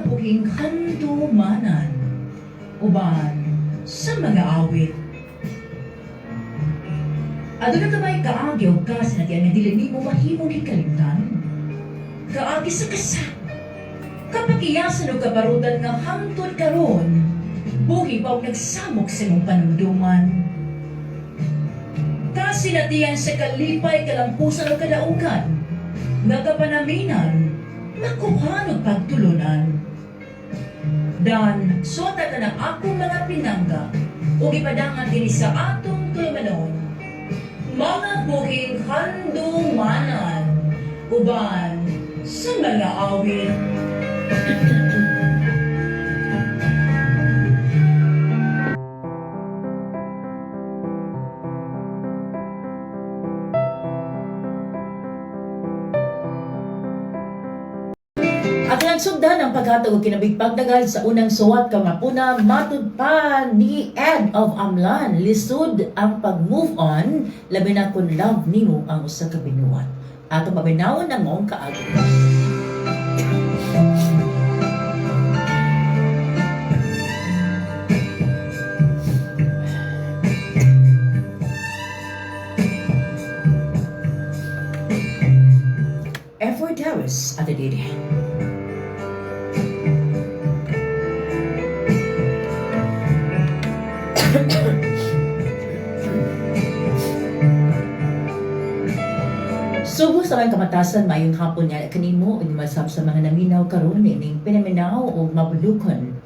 Mga buhing handumanan uban sa mga awit. Aduna ka ba'y kaagi o kasinatian nga dili nimo mahimong hikalimtan? Kaagi sa kasa. Kapakiyasan o kabarutan nga hangtod karon, buhi pa og nagsamok sa imong panumduman. Kasinatian sa kalipay, kalampusan o kadaugan, nga kapanaminan, makuha og pagtulunan. Dan, suwata ka ng akong mga pinangga, ug ipadangan dinhi sa atong tulumanon. Mga buhing handumanan, uban sa mga awit. At nagsugdan ang paghatag og kinabig pagdagal sa unang suwat kangapuna, matud pa ni Ed of Amlan, lisod ang pag-move on, labi na kung love nimo ang usa ka binuhat. Atong paminawon ang maong kaagi. Effort Harris at Didi. Subo sa mga kamatasan, maayong hapon nga kanimo ug masab sa mga naminaw karon ining pinaminaw o mabulukon.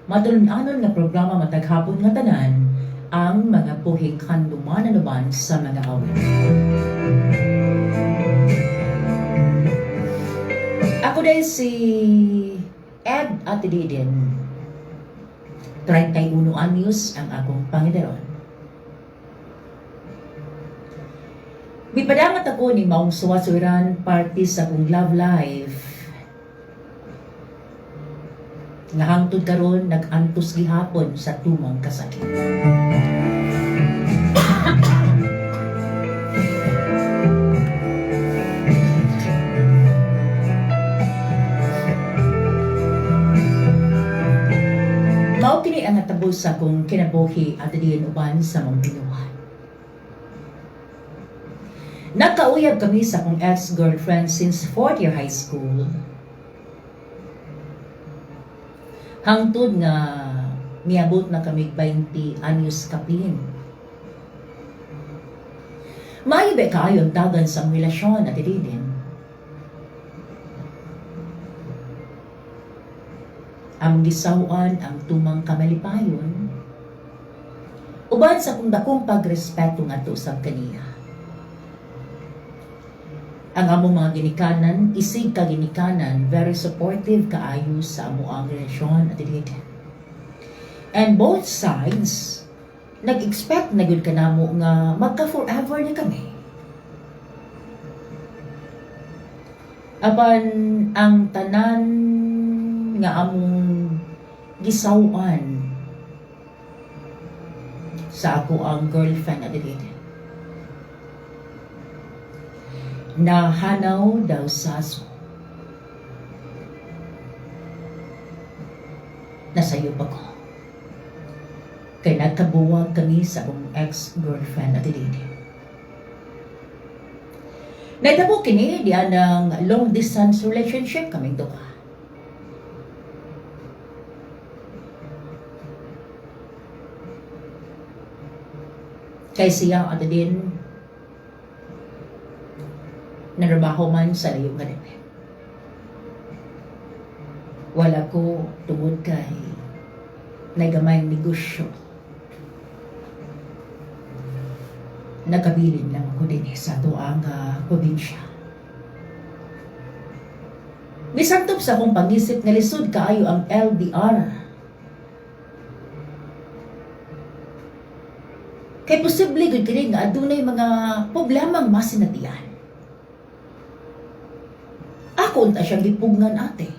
Matulun-anon nga programa matag hapon nga tanan ang mga buhing handumanan uban sa mga awit. Ako dahil si Ed Atididin. 31 anyos ang akong pangidaron. Mipadangat ako ni maong suwasuran party sa akong love life. Nga hangtod karon nag-antos gihapon sa tumang kasakit. Mao kini ang natabo sa akong kinabuhi at diin uban sa mong binuhat. Nagkauyab kami sa akong ex-girlfriend since fourth year high school. Hangtod nga miabot na kami 20 anyos kapin. Maayo ba kaayo ang dagan sa among relasyon at din. Ang gisawan ang tumang kamalipayon. Uban sa akong dakong pagrespeto ngadto usab kaniya. Ang among mga ginikanan, isig ka ginikanan, very supportive kaayo sa amo ang relasyon at dili. And both sides, nag-expect na gyud kanamo nga magka-forever na kami. Apan ang tanan nga among gisawan sa ako ang girlfriend at dili. Nahanaw daw sa aso. Nasayop ako. Kay nagkabuwag kami sa akong ex-girlfriend at dili. Naitabo kini diyan ng long distance relationship kaming duha. Kay siya at din nanrabaho man sa layo nga dapit. Wala ko tungod kay nagamayng negosyo. Nagkabilin lang ako din sa tuang probinsya. Misantop sa akong pangisip nga lisod kaayo ang LDR. Kay posible gud kini nga adunay mga problemang masinatian. Ako unta siyang gipugnan, ate.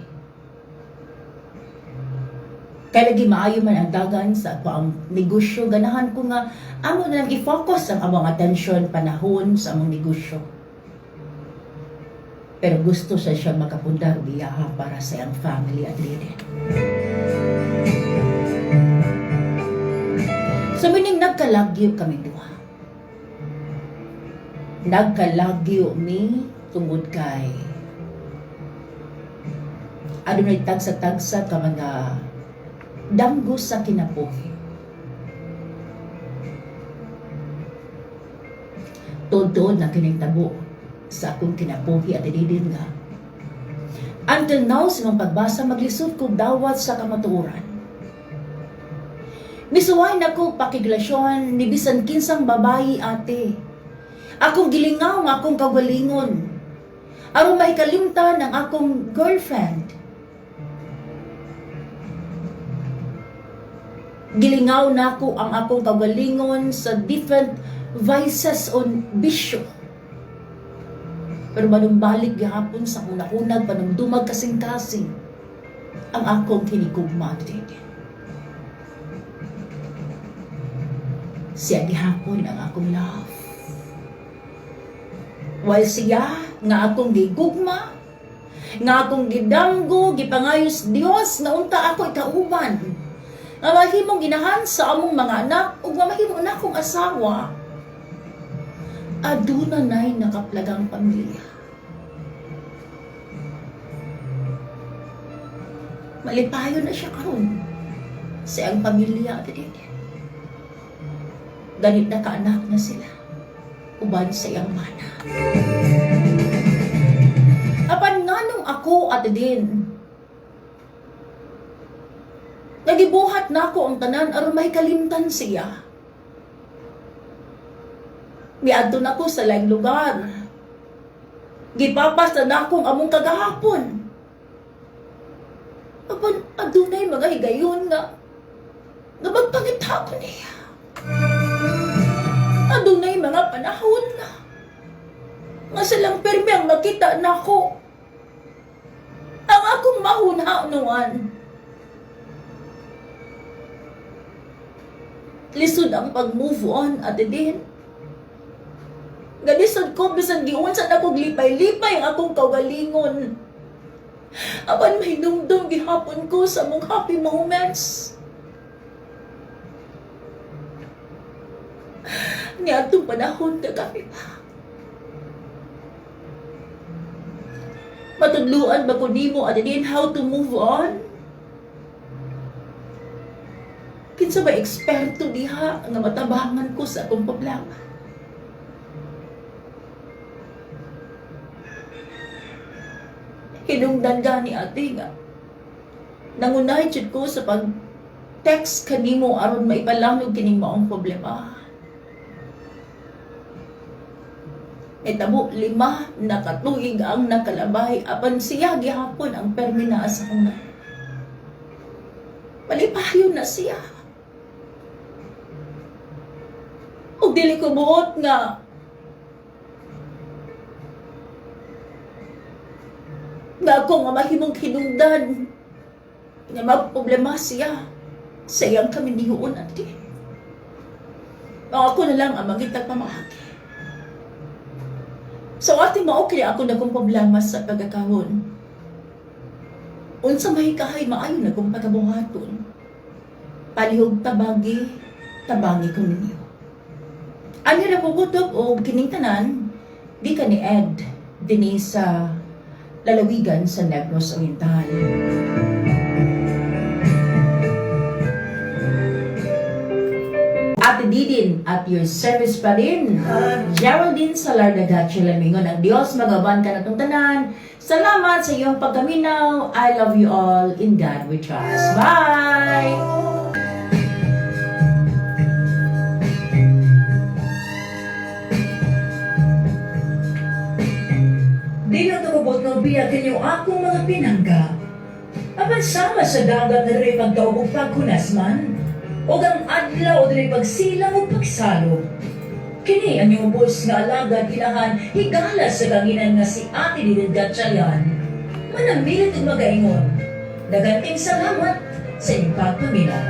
Kay lagi maayo man ang dagan sa ako ang negosyo, ganahan ko nga amo na lang i-focus ang among attention panahon sa among negosyo. Pero gusto siya siya makapundar biyaha para sa iyang family at leader. So meaning nagkalagyo kami duha. Nagkalagyo mi tungod kay adunay tagsa-tagsa ka mga damgo sa kinabuhi. Tuod-tuod na kining tabo sa akong kinabuhi at didin nga. Until now, sa imong pagbasa, maglisod ko dawat sa kamatuoran. Misuway na ko pakiglasyon ni bisan kinsang babayi, ate. Akong gilingaw ang akong kagalingon aron mahikalimtan ang akong girlfriend. Gilingaw nako ang akong kagalingon sa different vices on bisyo. Pero manumbalik gihapon sa hunahunag, panumdumag kasing-kasing ang akong kinigugma dito. Siya gihapon ang akong love. While siya nga akong gigugma, nga akong gidamgo, gipangayos Dios nga unta ako ikauban, nga mahimong ginahan sa among mga anak ug nga mahimo na akong asawa, aduna nay nakaplagang pamilya. Malipayon na siya karon sa iyang pamilya at dito. Ganit na kaanak na sila uban sa iyang mana. Apan nganong ako at din nagibuhat nako ang tanan aron mahikalimtan siya. Miadto nako sa laing lugar. Gipapas na nako ang among kagahapon. Apan adunay mga higayon nga nga magpangita ko niya. Adunay mga panahon nga nga silang pirmi ang makita nako ang akong mahuna-unuan. Lisod ang pag-move on, Ate Din. Galisod ko, bisan giunsa na kog lipay-lipay ang akong kaugalingon. Apan mahinumdum gihapon ko sa mong happy moments. Niadtong panahon na kami pa. Matudluan ba ko nimo, Ate Din, how to move on? Kinsa ba eksperto diha nga matabangan ko sa akong problema? Hinungdan gani, ate, nga nangunay jud ko sa pag-text kanimo aron maipalamig kining maong problema. Nitabo 5 na katuig ang nakalabay apan siya gihapon ang permi naa sa una. Malipayon na siya. Ug dili ko buot nga nga ako nga mahimong hinungdan nga magproblema siya sa iyang kaminihuon, ate. Ang ako na lang ang mangitag pamaagi. So ate, mao kini ako nagong problema sa pagkakahon. Unsa may kahay maayo na kong pagabuhaton. Palihog tabagi, tabangi ko ninyo. Ani ra ko kutob og kining tanan gikan ni Ed dinhi sa lalawigan sa Negros Oriental. Ate Didin, at your service pa rin. Geraldine Salarda Gatchalian mingon ang Dios magaban ka natong tanan. Salamat sa iyong pagkaminaw. I love you all. In God we trust. Bye! Di na tumubot ng biya kinyo akong mga pinangga. Apan sama sa dagat na rin pagdaog ug paghunas man, o ang adlaw o dili pagsilang o pagsalo. Kini ang iyong bus nga alagad inahan higala sa kanginan nga si Ate Didin Gatchalian. Manamilit og magaingon. Daghang salamat sa inyong pagpaminaw.